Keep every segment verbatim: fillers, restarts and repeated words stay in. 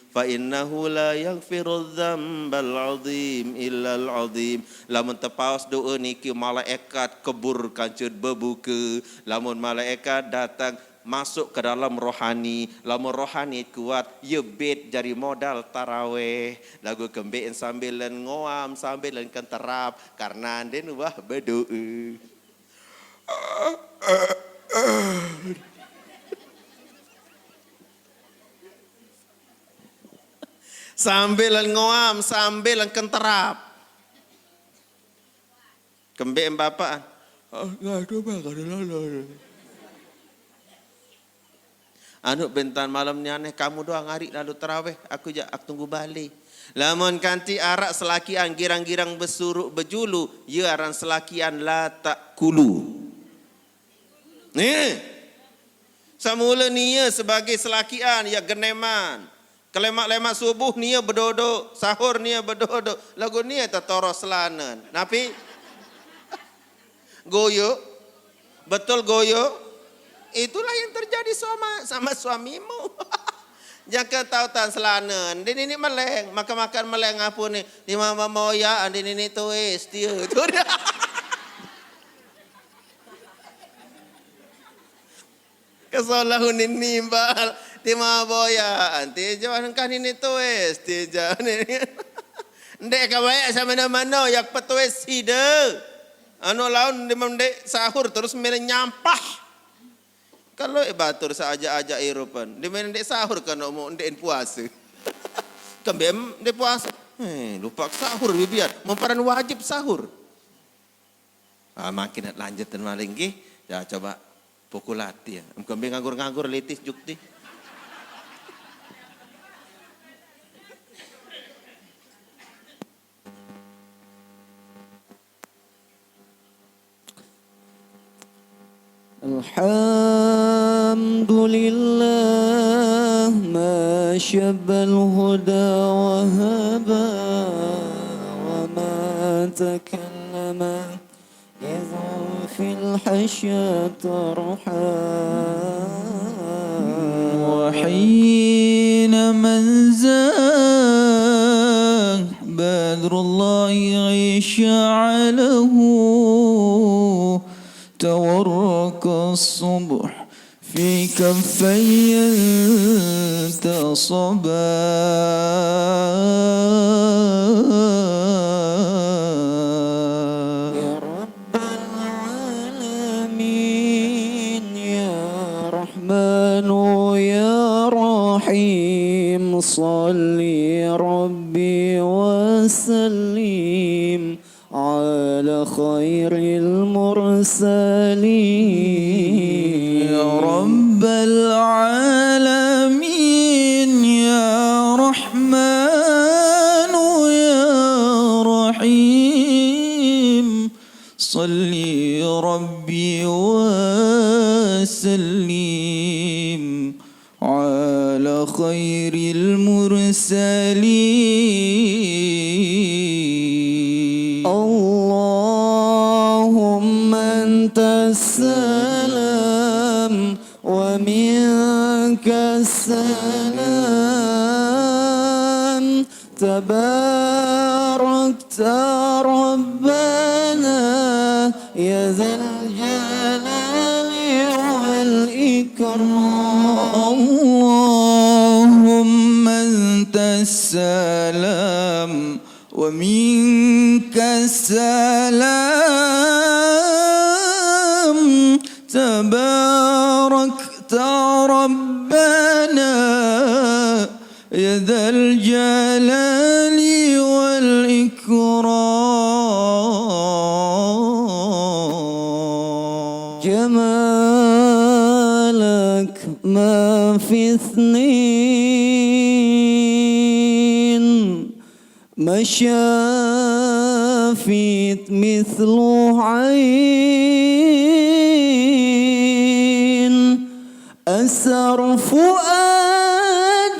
Fa innahu la yaghfiru dzambal azim illal azim. Lamun tepaos doa niki, malaikat kebur kancut bebuka. Lamun malaikat datang masuk ke dalam rohani, lamun rohani kuat, ye bait jari modal taraweh. Lagu kembe'en sambilan ngoam, sambilan kenterap, karena anden wah bedoa. Sambilan ngoam, sambilan kenterap. Kembe'en bapak. Oh, nggak ada, Bang, nggak ada lolo. Anu, bentan malam ni aneh, kamu doang ari lalu terawih, aku jak, aku tunggu balik. Lamun kanti arak selakian girang-girang besuruk bejulu, ye aran selakian la tak kulu. Nih, samula nia sebagai selakian, ya geneman. Kelemak-lemak subuh nia bedodo, sahur nia bedodo, lagu nia tetoro selanen. Napi? Goyo. Betul goyo. Itulah yang terjadi sama, sama suamimu. Jaka tautan selanen, di nini meleng, makan-makan meleng apa ni? Di mama moya, di nini tuis, dia. Tu dia. Kesolahu nini bal, di mama boya, anti jauh nengkah nini tuis, ti jauh ni. Ndek ka baik sama mana-mana, yak petuis sida. Anu laun di mendek sahur terus milih nyampah. Kalau e batur saja-aja irupan, di mendek sahur kan mau ndek puasa. Kembem ndek puasa. Eh, lupa sahur bibian, memparan wajib sahur. Ah, makin lanjut dan maling nggih. Ya, coba pukul hati ya. Kembem nganggur-nganggur litis jukti. الحمد لله ما شب الهدى وهبى وما تكلم إذ في الحشا ترحى. وحين من زاه بدر الله غشاعله تورق الصبح في كفي انتصبا. يا رب العالمين، يا رحمن، يا رحيم، صل ربي وسلم على خير المرسلين. يا رب العالمين، يا رحمن، يا رحيم، صل ربي وسلم على خير المرسلين. اللهم أنت السلام ومنك السلام، تباركت ربنا يا ذا الجلال والإكرام. اللهم أنت السلام ومنك السلام، تباركت ربنا يا ذا الجلال والإكرام. جمالك ما في اثنين، ما شافت مثله عين. أسر فؤادي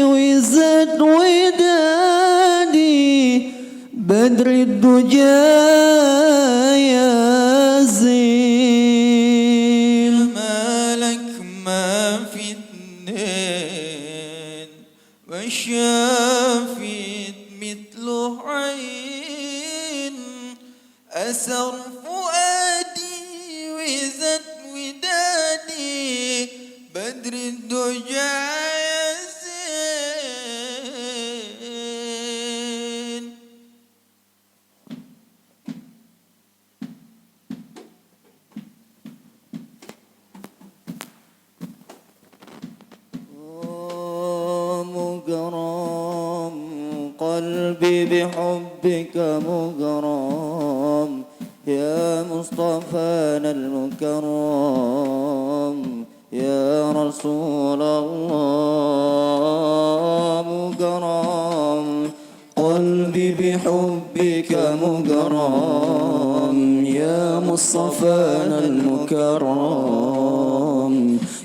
وزاد ودادي، بدر الدجى يزين. جمالك ما في اثنين، ما شافت مثل عين أسر فؤادي وزاد ودادي بدر الدجى يزين. مغرم، قلبي بحبك مغرم، يا مصطفانا المكرم، يا رسول الله مغرم، قلبي بحبك مغرم، يا مصطفانا المكرم،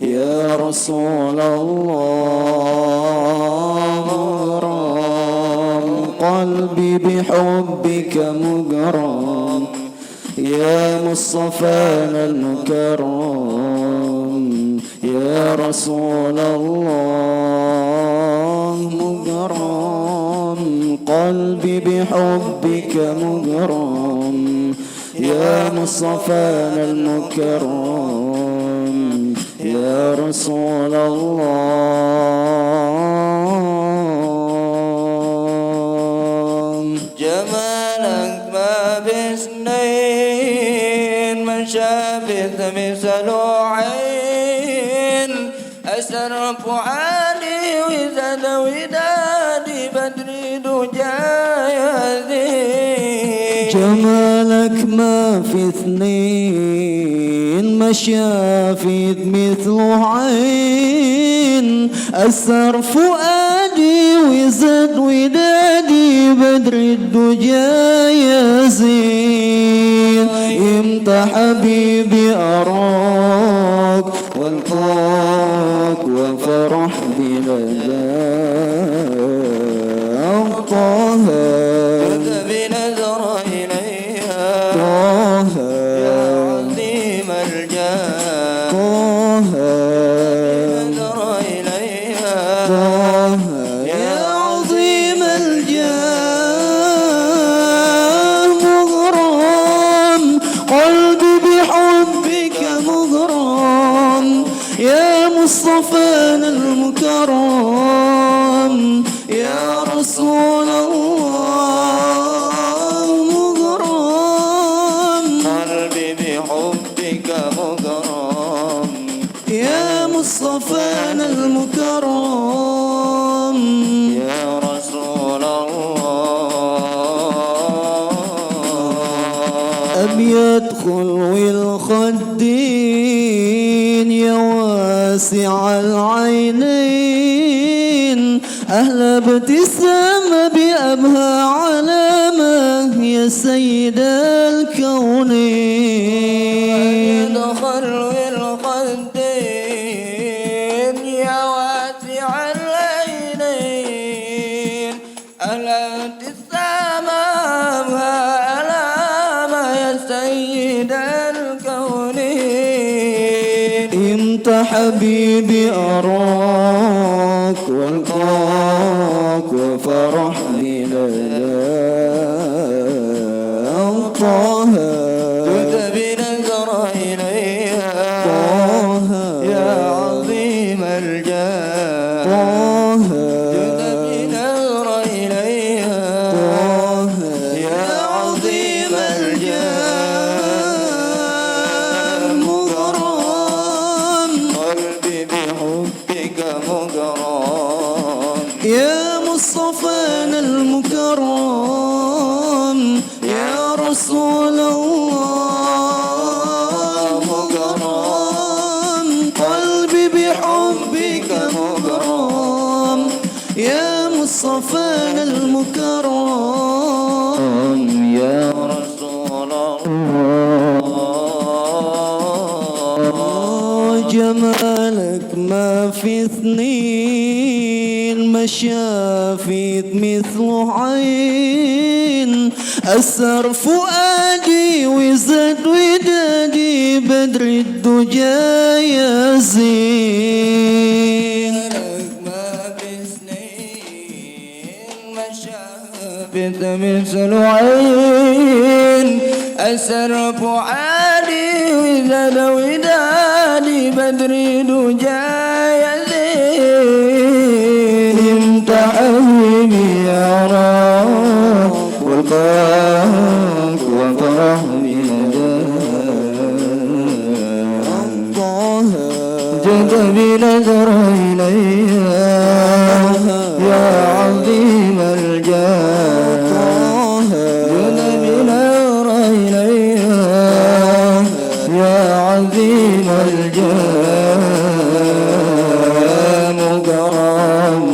يا رسول الله مغرم، قلبي بحبك مغرم، يا مصطفانا المكرم، يا رسول الله مغرم، قلبي بحبك مغرم، يا مصطفانا المكرم، يا رسول الله. جمالك ما في اثنين، ما شافت مثل عين، أسر فؤادي وزاد ودادي بدر دجى يزيد. جمالك ما في اثنين، ما شافت مثل عين، أسر فؤادي وزاد ودادي بدر الدجى يزيد. امتى حبيبي أراك والقاك وفرح بلداك طه. جئت بنذر إليها طه. يا عظيم الجاه طه. بنذر إليها طه. يا عظيم الجاه مغرم، قلبي بحبك مغرم، يا مصطفانا المكرم، يا رسول الله مغرم، قلبي بحبك مغرم، يا مصطفانا المكرم، يا رسول الله. أبيض خلو الخدين يا واسع العينين، أحلى ابتسامة بأبهى علامة يا سيد الكونين. أبيض خلو الخدين يا واسع العينين، الابتسامة أبهى علامة يا سيد الكونين. امتى حبيبي أراك والقاك وفرح بلداك طه. جئت بنذر إليها طه. يا عظيم الجاه طه. جئت بنذر إليها طه. يا عظيم الجاه مغرم، قلبي بحبك مغرم، يا مصطفانا المكرم، يا رسول الله مغرم، قلبي بحبك مغرم، يا مصطفانا المكرم، يا رسول الله. جمالك ما في اثنين، ما شافت مثل عين، أسر فؤادي وزاد ودادي بدر الدجى يزين. جمالك ما في اثنين، بث مثل عين أسر فؤادي وزاد ودادي بدر دجى يزيد. انت حبيبي يا رب والقاك وفرح بندى. جد بنظر إلي يا عظيم الجاه. جد بنظر إلي يا عظيم الجاه. مغرم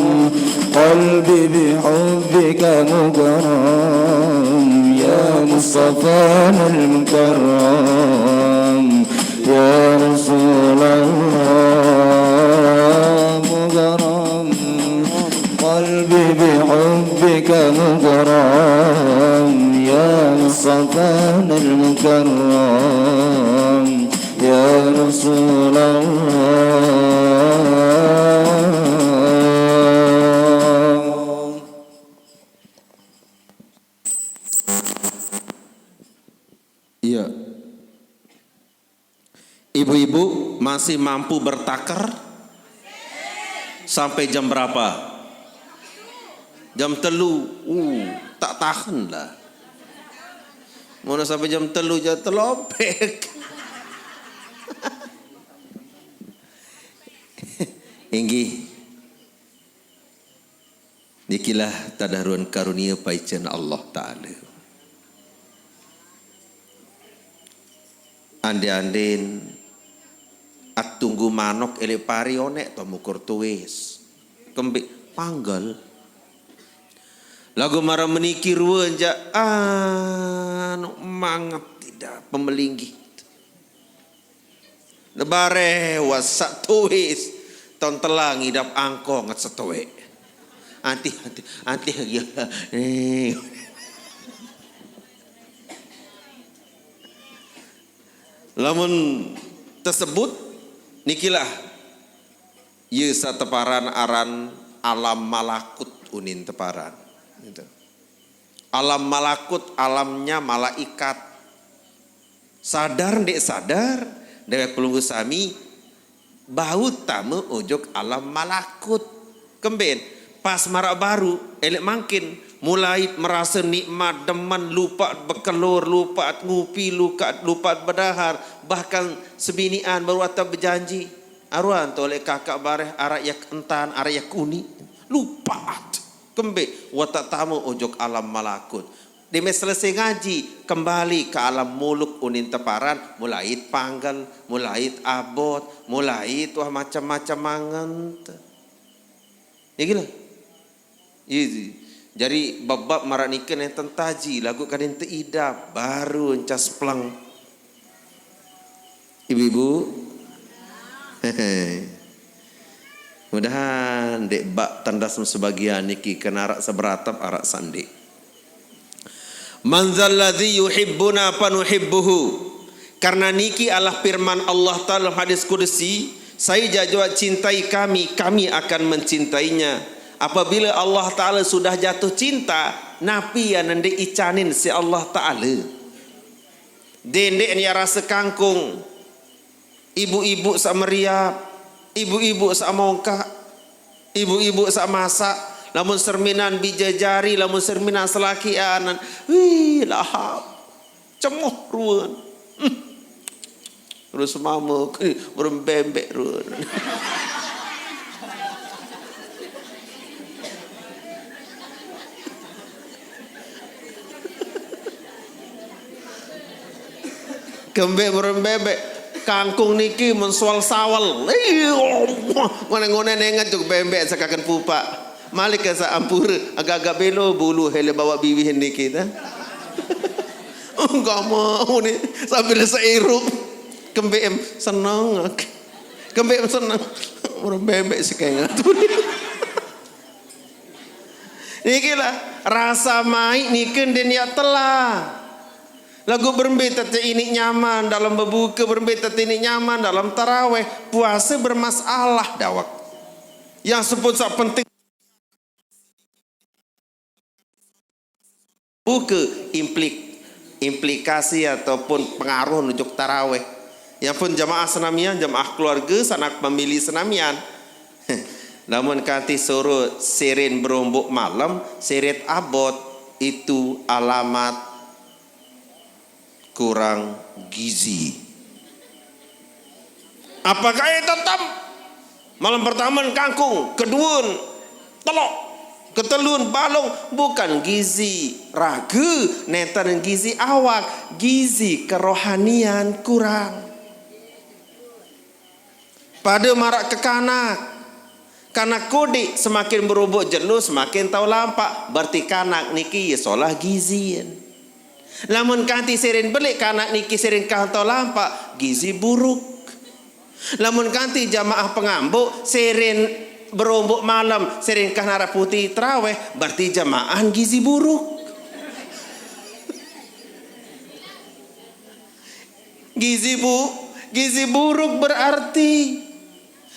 قلبي بحبك مغرم يا مصطفانا المكرم. يا رسول الله مغرم قلبي بحبك مغرم يا مصطفانا المكرم. يا رسول الله. Iya. Ibu-ibu masih mampu bertaker sampai jam berapa? Jam telu. Uh, tak tahan lah. Mau sampai jam telu aja telopek. Inggih. Nikilah tadaruan karunia paicen Allah Ta'ala. Ande-anden atunggu manok ele pari onek to mukur tuis. Kembik panggal. Lagu mara meniki ruan ja anu manget tidak pemelinggih. Nebare wasak tuis ton telang idap angkong setoek. Anti anti anti ya. Eh. Lamun tersebut nikilah ye sa teparan aran alam malakut unin teparan. Gitu. Alam malakut, alamnya malaikat. Sadar ndeq sadar, dewek pelungguh sami bau tame ojok alam malakut. Kemben, pas maraq baru, eleq mangkin, mulai merase nikmat, demen, lupaq bekelor, lupaq ngupi, lupaq, lupaq bedahar, bahkan sebiniqan baru atap bejanji. Aruan to leq kakaq bareh araq yaq entan, araq yaq uniq. Lupaq. Kembeq, wah tame ojok alam malakut. Deme selese ngaji, kembali ke alam muluk unin teparan, mulai panggal, mulai abot, mulai wah macem-macem manget. Ya gila. Iya, iya. Jari bab-bab maraq nike nenten taji, laguq kadin teidap, baru encas pleng. Ibu-ibu, mudahan ndeq baq tendas sebagian niki, kena araq seberatep, araq sandiq. "Man dzalladzi yuhibbuna fanuhibbuhu." Karena niki adalah firman Allah Ta'ala dalam hadis kudusi, "Sai jaq-jaq cintai kami, kami akan mencintainya." Apabila Allah Ta'ala sudah jatuh cinta, napi yaq nendeq icanin siq Allah Ta'ala? Dendeq yaq rase kangkung. Ibu-ibu saq meriap, ibu-ibu saq mongkaq, ibu-ibu saq masak, lamun serminan bije jari, lamun serminan selakian, wih, lahap. Cemoh ruen. Hmm. Terus mame, berembembek ruen. Kembeq burung bebek. Kangkung niki men soal sawel. Ngone-ngone nenget juk bembeq sekaken pupaq. Malik ke saq ampure, agak-agak belo bulu hele bawaq biwih niki ta. Enggak mau ni sambil seirup. Kembeq em seneng. Kembeq em seneng. Burung bembeq sekengat. Niki lah, rasa maiq nike ndeqn yaq telah. Laguq berembe tete iniq nyaman dalem bebuke, berembe tete iniq nyaman dalem taraweh, puase bermasalah dawek. Yang sepun saq penting Buka implik, implikasi ataupun pengaruh nuju taraweh. Yang pun jamaah senamian, jamaah keluarga, sanak famili senamian. Lamun kanti suruh sirin berumbuk malam, sirit abot, itu alamat kurang gizi. Apakah itu tetap malam pertama kangkung, kedua telok, ketelun balung, bukan gizi raga, nenten gizi awak, gizi kerohanian kurang. Pada marak ke kanak. Kanak kodik semakin berubuk jelo, semakin tau lampak. Berarti kanak niki ya solah gizin. Lamun kanti sirin belik kanak niki sirin kah tau lampak, gizi buruk. Lamun kanti jamaah pengambuk sirin berumbuk malam, sirin kah narak putih teraweh, berarti jamaah gizi buruk. Gizi bu, gizi buruk berarti.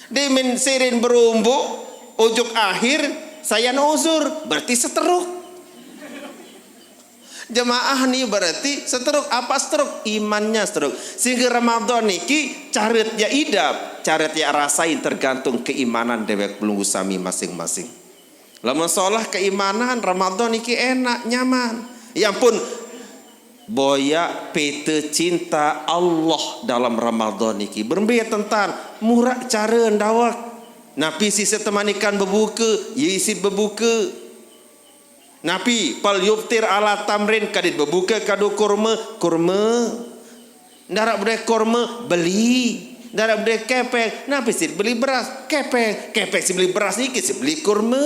Demen sirin berumbuk, ujuk akhir, sayan uzur, berarti seteruk. Jemaah ni berarti seteruk. Apa seteruk? Imannya seteruk. Sehingga Ramadan niki caret ya idap, caret ya rasain tergantung keimanan dewek pelunggu sami masing-masing. Lamun solah keimanan, Ramadan niki enak, nyaman. Ya ampun, boya pete cinta Allah dalam Ramadan niki. Berembe tentang murak cara ndawak. Napi sisa temanikan bebuka, ya isit bebuka. Napi pal yuftir ala tamrin kadit bebuka kado kurma, kurma. Ndarak bedai kurma, beli. Ndarak bedai kepeng, napi sit beli beras? Kepeng, kepeng sit beli beras niki sit beli kurma.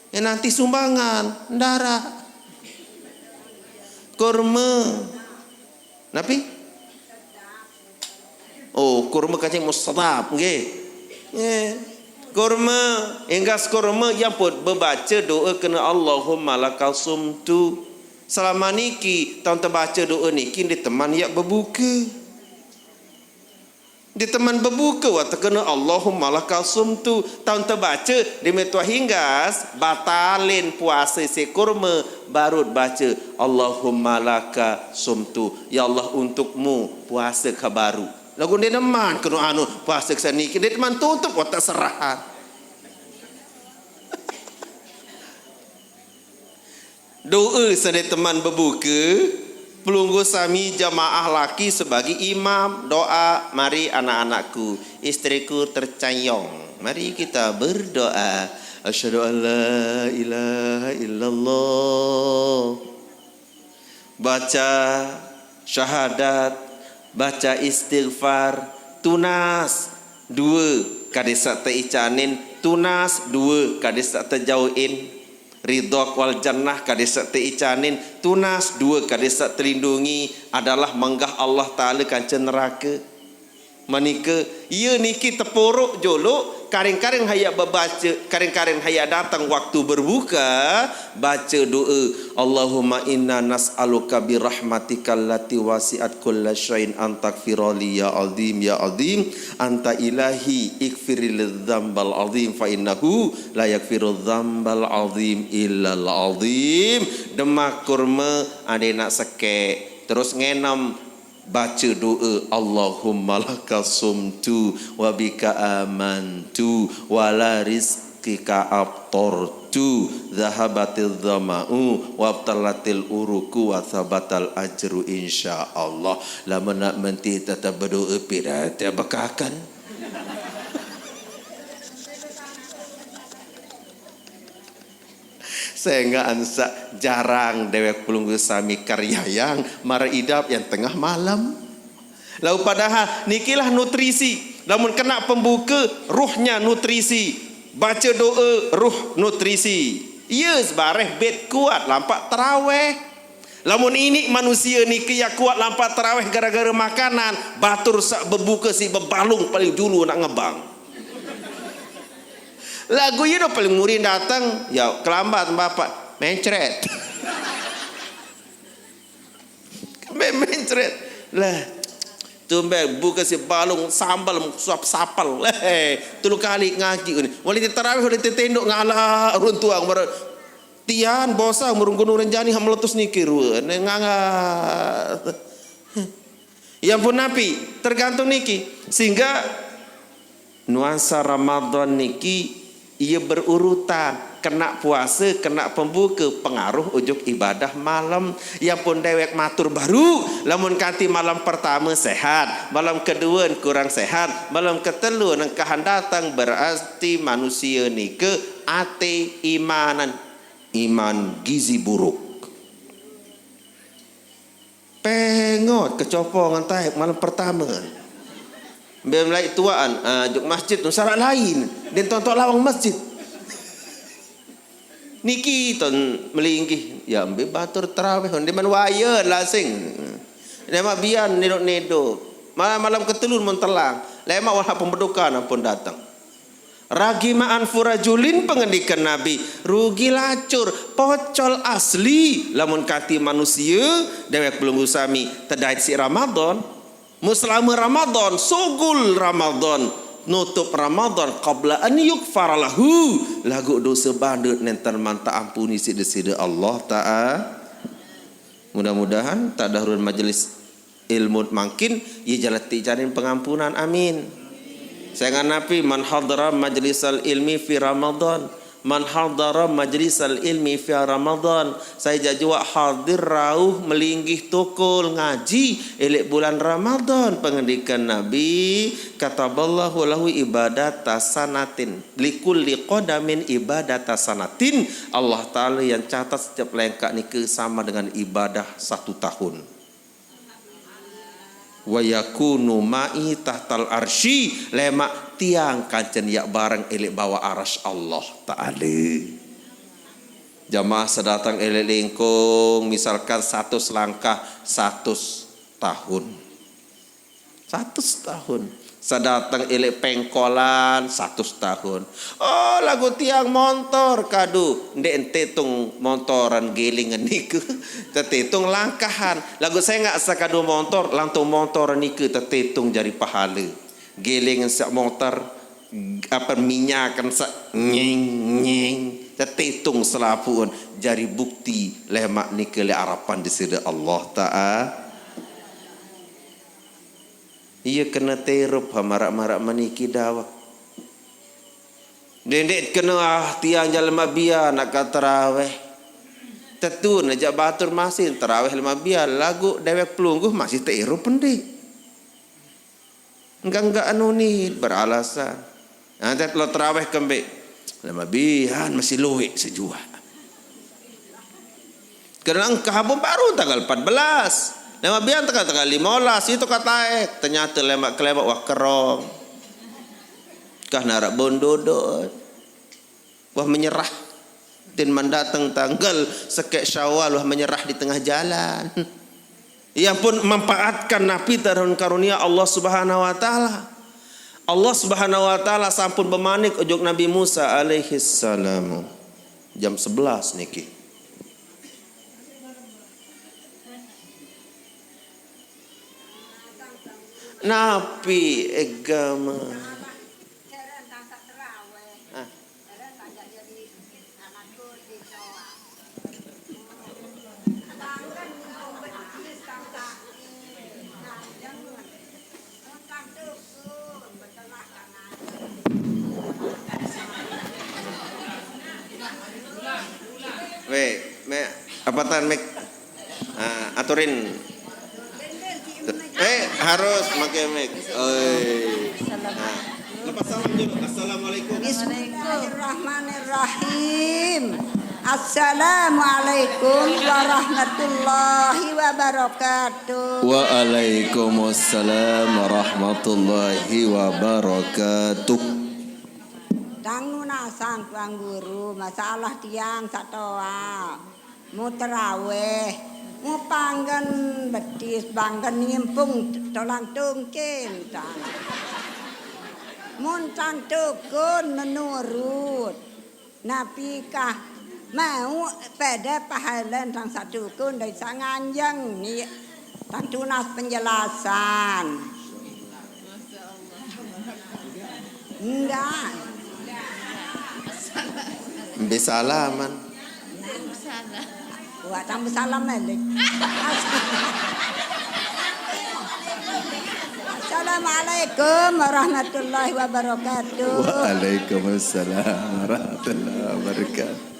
Ya nanti sumbangan, ndarak. Kurma. Napi? Oh, kurma kacang mustadab, nggih. Nggih. Kurma, enggas kurma yang pun bebaca doa kena Allahumma lakal sumtu. Selama niki, taun terbaca doa niki di teman ya bebuka. Di teman bebuka waktu kena Allahumma lakal sumtu. Taun terbaca di metua hinggas, batalin puasa si kurma, baru baca Allahumma laka sumtu. Ya Allah, untukmu puasa ke baru. Lagu dia teman kena anu puasa ke sini, dia teman tutup watak serahan. Doa seni teman bebuka, pelunggu sami jamaah laki sebagai imam, doa, mari anak-anakku, istriku tercayong. Mari kita berdoa. Asyhadu an la ilaha illallah. Baca syahadat, baca istighfar, tunas dua kade sakta icanin, tunas dua kade sakta jauhin, ridho wal jannah kade sakta icanin, tunas dua kade sakta lindungi adalah menggah Allah Ta'ala kanca neraka. Manika, iya niki tepuruk jolo, karing-karing haya bebaca, karing-karing haya datang waktu berbuka, baca doa, Allahumma inna nas'aluka bi rahmatika allati wasi'at kulla syai'in an takfirali ya azim, ya azim, anta ilahi ikfiril dzambal azim fa innahu la yakfiru dzambal azim illal azim. Demak kurma ade nak sekek, terus ngenem, baca doa, Allahumma laka sumtu wa bika amantu wa la rizqika aftartu, dhahabatiz zama'u wa abtalatil uruku wa thabatal ajru insyaallah. Lamun nak menti tetap berdoa pira tak bekakan. Sehingga ansa jarang dewek pelunggu sami karyayang mara idap yang tengah malam. Lalu padahal nikilah nutrisi. Lamun kena pembuka, ruhnya nutrisi. Baca doa, ruh nutrisi. Iya sebareh bed kuat lampak teraweh. Lamun ini manusia niki ya kuat lampak teraweh gara-gara makanan, batur sak bebuka si bebalung paling dulu nak ngebang. Lagu iya dah paling murin datang, ya kelambat bapak, mencret. Sampai mencret. Lah, tumben buka si balung sambal suap sapal. Leh, telu kali ngaji ni. Wali tarawih wali tendok ngala runtuang baru. Tian bosa murung Gunung Rinjani ha meletus niki rua. Nenganga. Yang pun napi, tergantung niki. Sehingga nuansa Ramadan niki ia berurutan, kena puasa, kena pembuka, pengaruh ujuk ibadah malam. Yang pun dewek matur baru, lamun kanti malam pertama sehat, malam kedua kurang sehat, malam ketelu nengkahan datang, berarti manusia nika ate imanan, iman gizi buruk. Pengot kecopong ngan taek malam pertama. Bem lai tuaan, ah, juk masjid tu syarat lain. Den tontok lawang masjid. Niki ton melinggih, ya ambil batur terawih, onde man waya lasing. Lemak bian nedok-nedok. Malam, malam ketelun mun telang. Lemak wala pembedukan ampun datang. Ragi ma'an furajulin pengendikan Nabi, rugi lacur, pocol asli. Lamun kanti manusia, dewek pelunggu sami, tedait si Ramadan. Muslama Ramadan, sugul Ramadan, nutup Ramadan, qabla an yukfara lahu, lagu dosa bandut nenten manta ampuni sida-sida Allah Ta'ala. Mudah-mudahan tak dahruan majelis ilmu mangkin, ia jalati janin pengampunan. Amin. Saya nganapi man hadara majlisal ilmi fi Ramadan. Man hadara majlisal ilmi fi Ramadan. Saya jajua hadir rauh melinggih tukul ngaji elek bulan Ramadan. Pengendikan Nabi, kataballahu lahu ibadata sanatin. Likulli qadamin ibadata sanatin. Allah Ta'ala yang catat setiap lengkak nika sama dengan ibadah satu tahun. Wa yakunu ma'i tahtal arsy, lemak tiang kancen yak bareng elek bawah aras Allah Ta'ala. Jamaah sedatang elek lingkung, misalkan seratus langkah, seratus tahun. Seratus tahun. Sedatang elek pengkolan, seratus tahun. Oh, lagu tiang montor kadu, ndek entetung montoran gelingan niku. Tetetung langkahan. Lagu sengak sakadu montor, lantung montor niku tetetung jari pahala. Gelingan sak motor, apa minyakan sak nying, nying. Tetetung selapuun jari bukti lemak nike le arapan disida Allah Ta'ala. Ia kena terup ha marak-marak maniki dawek. Dendek kena ah tiang jalan mabia nak ka terawih. Tetu najak batur masih terawih lima bia lagu dewek pelungguh masih terup pendi. Enggak-enggak anu ni beralasan. Nanti lo terawih kembik. Lima bian masih luik sejuak. Kena engkah pun baru tanggal empat belas. Lima bian tanggal, tanggal lima belas itu kataek. Ternyata lemak kelemak wah kerong. Kah narak bondodot. Wah menyerah. Tin mandatang tanggal sekek Syawal wah menyerah di tengah jalan. Ia pun manfaatkan napi tarun karunia Allah Subhanahu wa Ta'ala. Allah Subhanahu wa Ta'ala sampun bemanik ujuk Nabi Musa alaihi salam. Jam sebelas niki. Napi agama? Ah. Weh, me, apa tan mik? Ah, aturin. Eh, harus pakai mik. Oi. Nah, lepas salam dulu. Assalamualaikum. Bismillahirrahmanirrahim. Assalamualaikum warahmatullahi wabarakatuh. Waalaikumsalam warahmatullahi wabarakatuh. Tang nunasan Tuan Guru, masalah tiang satoa. Mu terawih, mu panggen betis, panggen ngimpung tolang tungkin, tang. Mun tang tukun menurut, napikah mau pada pahalen tang satukun dari sanganjeng ni tang tunas penjelasan. Enggak. Mbe salaman. Wah, tambah salam balik. Assalamualaikum warahmatullahi wabarakatuh. Waalaikumsalam warahmatullahi wabarakatuh.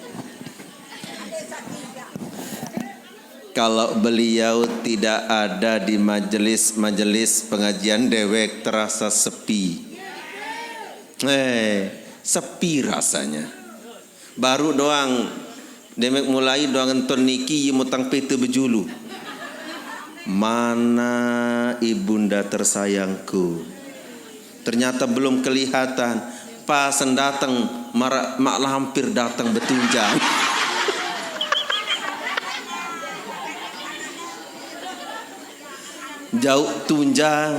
Kalau beliau tidak ada di majelis-majelis pengajian, dewek terasa sepi. Eh, sepi rasanya. Baru doang demek mulai doang enton niki, ye mutang pete bejulu. Mana ibunda tersayangku? Ternyata belum kelihatan. Pas dateng, mara-, mak lampir dateng betunjang. Jauh tunjang,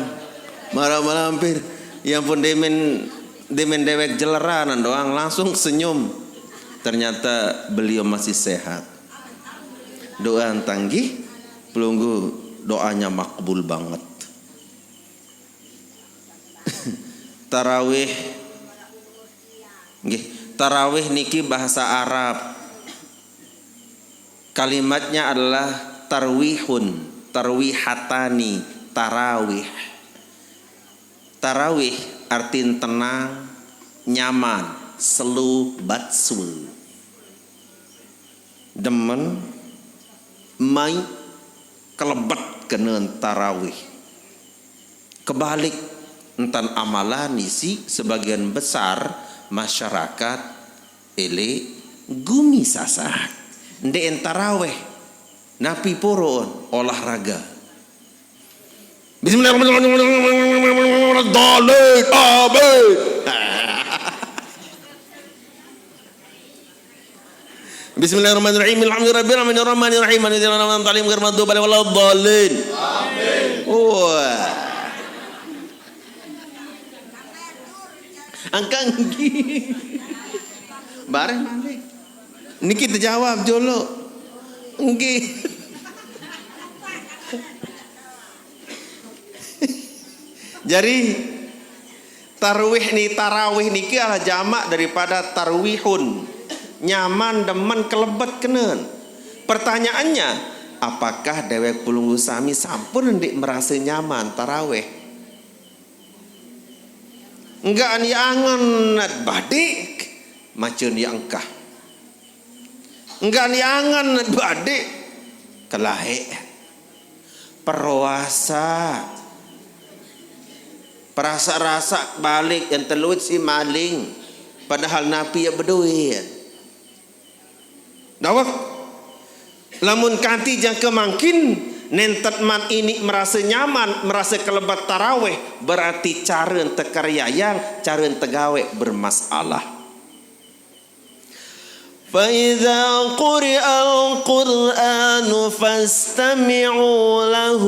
mara mak lampir. Ya ampun, demen, demen dewek jeleranan doang, langsung senyum. Ternyata beliau masih sehat. Doa tanggih, pelunggu doanya makbul banget. Tarawih. Nggih, tarawih niki bahasa Arab. Kalimatnya adalah tarwihun, tarwihatani, tarawih. Tarawih artin tenang, nyaman, selu, batswe. Demen, mai, kelebet kenen tarawih. Kebalik, entan amalan isi sebagian besar masyarakat ele gumi Sasak. Ndeqen taraweh, napi poroon? Olahraga. Bismillahirrahmanirrahim. Amin. Bismillahirrahmanirrahim. Alhamdulillahirabbil alamin, arrahmanirrahim, maliki yaumiddin, iyyaka na'budu wa iyyaka nasta'in, ihdinas siratal mustaqim, shiratal ladzina an'amta 'alaihim, ghairil maghdubi 'alaihim waladdallin. Wah. Angkang nggih. Bareng mangke. Niki tejawab jolo. Nggih. Jari, tarwih ni, tarawih niki adalah jamak daripada tarwihun. Nyaman, demen, kelebet kenen. Pertanyaannya, apakah dewek pelungguh sami sampun ndeq merase nyaman tarawih? Enggak ni angen nat badik, macen ya engkah. Enggak ni angen nat badik, kelaek. Peroasa. Perasa-rasa balik yang teluit si maling. Padahal napi ya beduit. Dawek. Lamun kanti jangke mangkin, nentet man ini merasa nyaman, merasa kelebat taraweh, berarti cara ente karyayang, cara ente gawe bermasalah. فإذا قرئ القرآن فاستمعوا له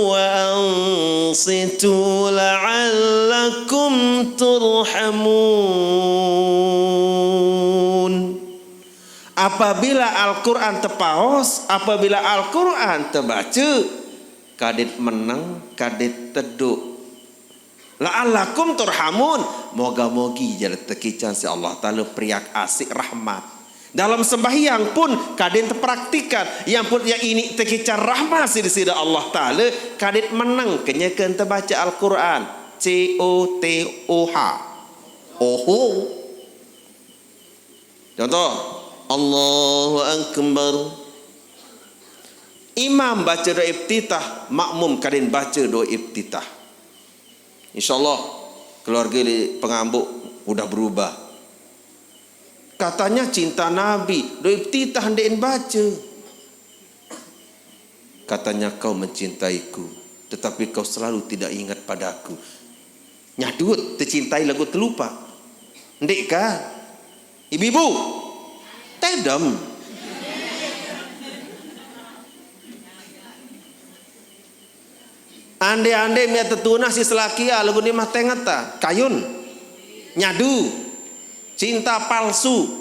وأنصتوا لعلكم ترحمون. Apabila Al-Qur'an tepaos, apabila Al-Qur'an tebace, kadit meneng, kadit teduk. La'allakum turhamun, moga-mogi jari tekican si Allah Ta'ala periak asik rahmat. Dalam sembahyang pun kadin tepraktikan, yang pun ya ini tekican rahmat si Sida Allah Ta'ala, kadit meneng kenyeken tebaca Al-Qur'an. C O T O H. Oho. Contoh, Allahu Akbar. Imam baca doa iftitah, makmum kadin baca doa iftitah. Insyaallah, keluarga di Pengambuk udah berubah. Katanya cinta Nabi, doa iftitah ndeqin baca. Katanya, "Kau mencintaiku, tetapi kau selalu tidak ingat padaku." Nyadut, tecintai lagu telupa. Ndeq kah? Ibu-ibu, tedem. Ande-ande mia tetunah si selakia lagu ni mah tengeta, kayun. Nyadu. Cinta palsu.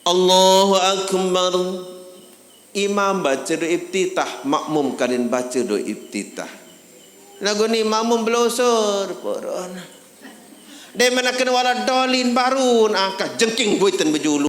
Allahu Akbar. Imam baca doa iftitah, makmum kadin baca doa iftitah. Lagu ni makmum belosor, poron. Dia menakan wala dolin barun, angkat jengking buitan bejulu.